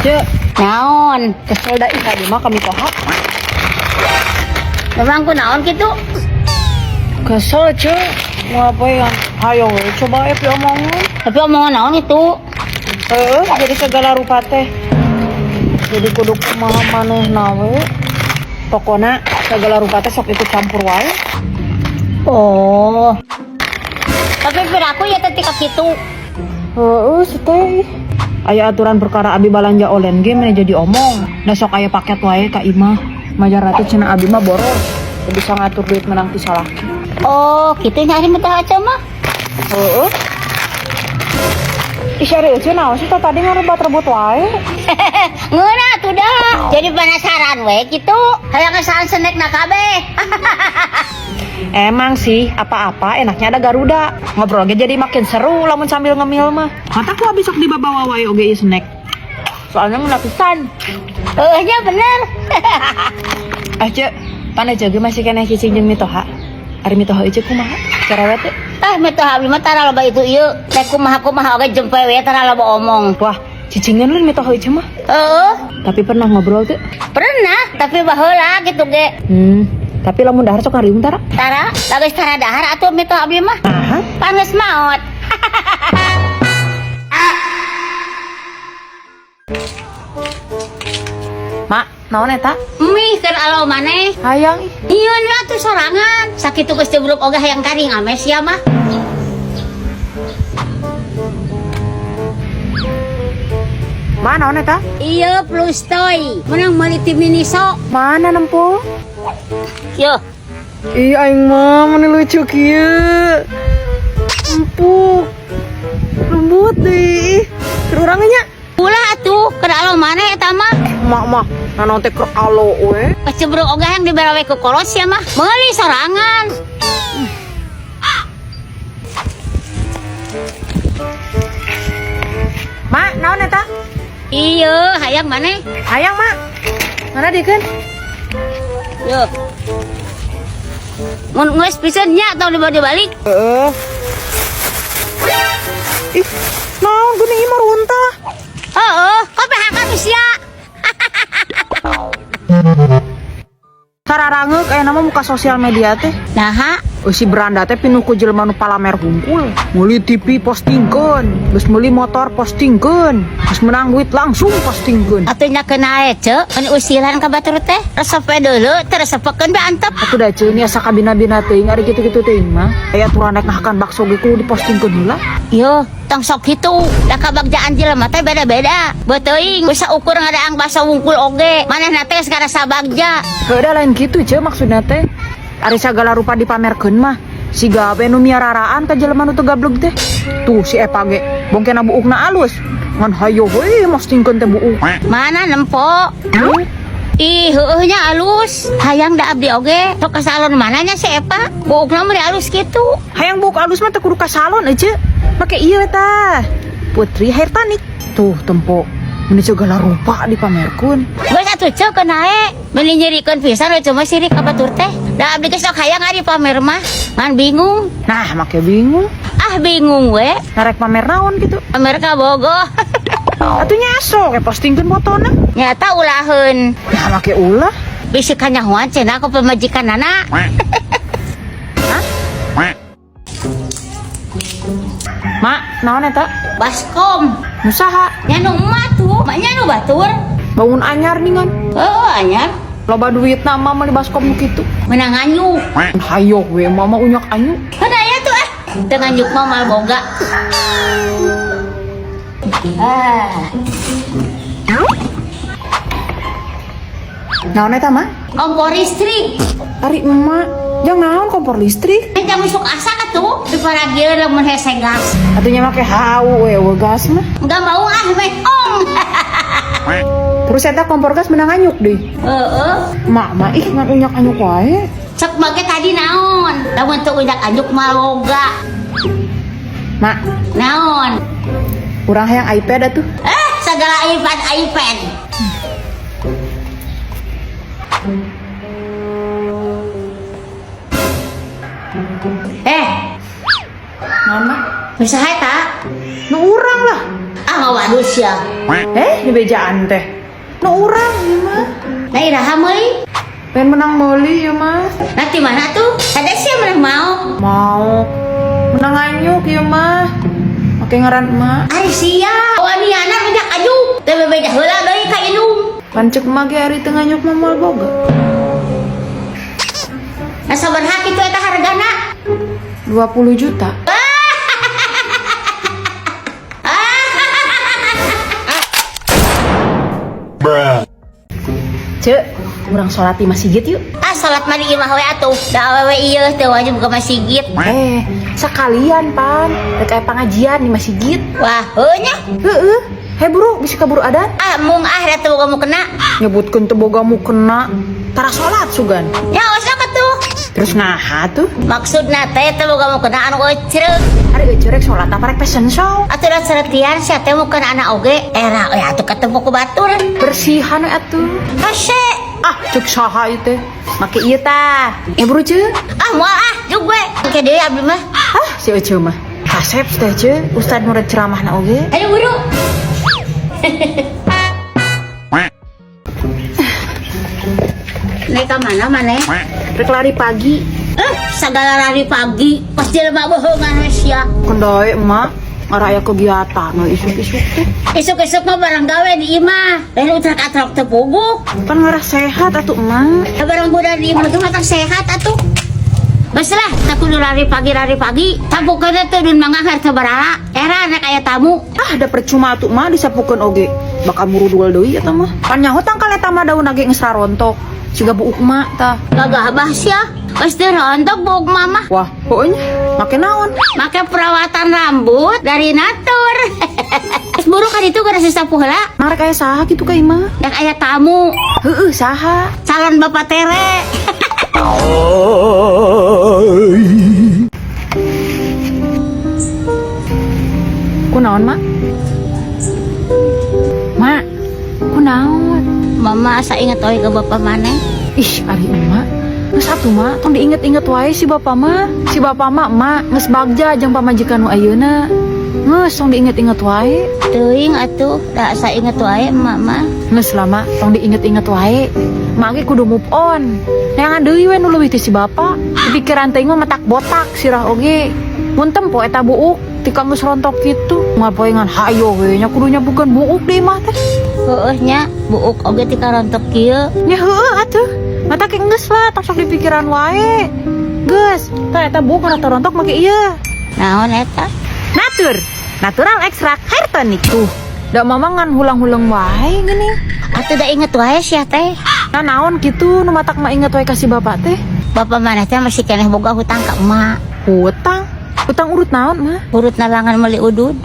Cek, Naon? Kesel da ih tadi mah ka mitoha. Memang ku naon gitu? Kesel, Cek. Mau apa ya? Ayo we, coba ya omongan. Tapi omongan naon itu? Heeh, jadi segala rupa teh. Jadi kudu kumaha manehna we. Pokona segala rupa teh sok ikut campur wae. Oh. Tapi piraku ya teh tika kitu. Heeh, teh. Aya aturan perkara abi balanja online ge meni jadi omong. Da sok aya paket wae ka imah. Majar teh cenah abi mah boros. Teu bisa ngatur duit menang ti salaki. Oh, kitu nyari mitoha aja mah. Heeh. Ih, ari euceun naon sih teh tadi ngarebat-rebut wae. Ngeunah tuh dah. Jadi penasaran we gitu. Hayang ngesaan snack na kabeh. Emang sih, apa-apa enaknya ada Garuda. Ngobrolnya jadi makin seru lamun sambil ngemil mah. Mata ku abis sok dibawa wae oge ieu snack. Soalnya ngeunah pisan. Heuh nya bener. Eh, Cek, pan Ece ge masih keneh cicing jeung mitoha. Ari mitoha Ece kumaha? Cerewet teh? Ah, mitoha abdi mah tara loba itu ieu. Teh kumaha-kumaha oge jempe we tara loba omong. Wah, cicingan lu mitoha Ece mah. Heeh, Tapi pernah ngobrol tuh? Pernah, tapi baheula gitu ge. Tapi lamun dahar sok ngariung tara? Tara, geus tara dahar atuh mitoha abdi mah. Aha. Pan geus maot. Mak, naon eta? Mie keur alo maneh. Hayang ih. Nyieun we atuh sorangan. Sakitu geus jebruk oge hayang karing ame sia mah. Ma, naon eta? Iya plus toy. Menang meuli ti Miniso. Mana nempo? Yo, Ih, aing mah mana lucu kieu. Empuk. Lembut deh. Keur urang nya. Ulah atuh keur alo maneh eta mah. Mak mah, nanaon teh keur alo we. Geus jebruk oge hayang dibere we ku kolos sia mah. Meuli sorangan. Mak, naon eta? Iya, hayang maneh. Hayang, Mak. Mana dikeun? Yo. Mun geus pisan nya tong dibawa dibalik. Heeh. Ih, naon geuning ieu mah runtah. Heeh, kok PHK tuh sia. Sararangeuk aya nama muka sosial media teh. Naha, Eusi beranda teh pinuh ku jelema nu palamer hungkul. Meuli TV postingkeun, geus meuli motor postingkeun, geus menang duit langsung postingkeun. Atuh nya kena ce, kan usilan ka batur teh. Resep we deuleu, teu resepekeun be antep. Atuh da ceun asa kabina-bina teuing ari kitu-kitu teuing mah. Aya aturan rek ngahakan bakso ge kudu dipostingkeun heula. Yo, tong sok kitu. Da kabagjaan jelema teh beda-beda. Beuteung bisa ukur ngadaang bakso wungkul oge. Manehna teh geus ngarasa bagja. Heuh da lain kitu ce maksudna teh. Ari sagala rupa dipamerkeun mah. Siga we nu miararaan ka jelema nu teu gableg teh. Tuh si Epa ge bongkena buukna alus. Ngan hayo we postingkeun teh buuk. Mana nempo? Ih, heueuh nya alus. Hayang da abdi oge. Sok ka salon mana nya si Epa? Buukna mah alus kitu. Hayang buuk alus mah teu kudu ka salon euce. Make ieu tah. Putri Hair Tonic. Tuh tempo. Meni segala rupa dipamerkeun. Geus atuh ceu keun ae. Meuni nyerikeun pisan we cuma sirik ka batur teh. Da abdi ge sok hayang ari pamer mah. Ngan bingung. Nah, make bingung. Ah bingung we. Narek pamer naon gitu. Pamer ka bogoh. Atuh nyaso kayak postingkeun fotona. Nyata ulaheun. Nah, make ulah. Bisi kanyahoan cenah ku pamajikanana. Hah? Mak, naon eta? Baskom. Nu saha? Nya nu emak tuh, mak nya nu batur. Bangun anyar ningan. Heuh, anyar. Loba duitna mah meuli baskom nu kitu. Menang anyuk. Hayo we mama unyak anyuk. Kan aya tuh ah. Teu nganyuk mah mal boga. Ah, Naon eta, Mak? Kompor listrik. Ari emak, jang naon kompor listrik? Jang masuk asak atuh, diparagieun lamun hese gas. Atuh nya make hau we we gas mah. Enggak mau ah meh ong. Terus eta kompor gas menang anyuk deh. Heeh. Mak mah ih ngan unyak anyuk wae. Cek make tadi naon? Lamun teu unyak anyuk mah loga. Mak, Naon? Urang hayang iPad atuh. Eh, segala iPad iPad. Eh, Naon, Mak? Bisa eta? Nu urang lah. Ah, waduh. sia. Eh, dibejaan teh. Nu urang ieu mah. Nah iraha meuli? Pengen menang meuli ieu mah. Nah di mana tuh? Ada sia menang mau. Mau menang anyuk ieu mah. Make ngaran emak. Ari sia, waniana banyak aju. Teh bebeja heula deui ka indung. Pan ceuk emak ge ari teu nganyuk mah moal boga. Nah sabaraha kitu eta hargana? 20 juta. Cek, urang sholat di masjid yuk. Ah salat mah di imah we atuh. Da awewe ieu teu wajib ke masjid. Eh, sekalian pan, rek aya pengajian di masjid. Wah, heuh nya. Heeh. Hei buru, bisa kaburu adan. Ah mung ah da teu boga mukena. Nyebutkeun teu boga mukena. Tara sholat sugan. Ya osok atuh. Terus naha tuh? Maksudna teh teu boga mukena anu ecreuk. Ari euceurek sholat apa rek fashion show? Atuh da seretian sia teh mukena anak oge. Era we atuh ketemu ku batur. Bersihan we atuh. Hese. Ah, cek saha ieu teh? Make ieu tah. Eh buru ceu. Ah moal ah jug we. Engke deui abdi mah. Ah, si Ece mah. Kasep teh ceu, ustad murid ceramahna oge. Ayo buru. Naik ke mana maneh? Rek lari pagi. Eh, sagala lari pagi pas jelema bohongan we sia. Kendae emak, ngaraya kegiatan we isuk-isuk teh. Isuk-isuk mah barang gawe di imah. Lain utrak-atrok teu puguh. Pan ngarah sehat atuh emak. Ya barang budak di imah tuh matang sehat atuh. Geus lah, tak kudu lari pagi lari pagi. Tampukeun teh dun mangga teu barala. Era anak aya tamu. Ah, da percuma atuh mah disapukeun oge. Bakal murudul deui eta mah. Pan nyaho tangkal eta mah daun ge geus rarontok. Siga buuk mak tah. Gagah bah sia. Geus teu rontok buuk mama. Wah, pokoknya make naon? Make perawatan rambut dari natur. Geus buru kan itu gara sapu heula. Marek aya saha kitu ka imah? Dan aya tamu, Heueuh, saha? Calon bapak tere. Kunaon, Mak? Mak, kunaon? Mama asa inget oi ke bapak maneh. Ih, ari emak. Geus atuh, Mak, tong diinget-inget wae si bapak mah. Si bapak mah emak geus bagja jeung pamajikan nu ayeuna. Geus tong diinget-inget wae. Teuing atuh, da asa inget wae emak mah. Geus lah, Mak, tong diinget-inget wae. Mak ge kudu move on. Neangan deui we nu leuwih ti si bapak. Pikiran teh mah matak botak sirah oge. Mun tempo eta buuk tika geus rontok kitu. Moal poe ngan hayo we nya kudu nyabukeun buuk di imah teh. Heueuh nya, buuk oge tika rontok kieu. Nya heueuh atuh. Mata ke geus lah, tong sok dipikiran wae. Geus, tah eta buuk kana rontok make ieu. Naon eta? Natur, natural extract hair tonic. Tuh, da mama ngan hulang-hulang wae geuning. Atuh da inget wae sia teh. Nah naon kitu nu matak mah inget wae ka si bapak teh? Bapak maneh teh masih keneh boga hutang ka emak. Hutang? Hutang urut naon mah? Urut nalangan meuli udud.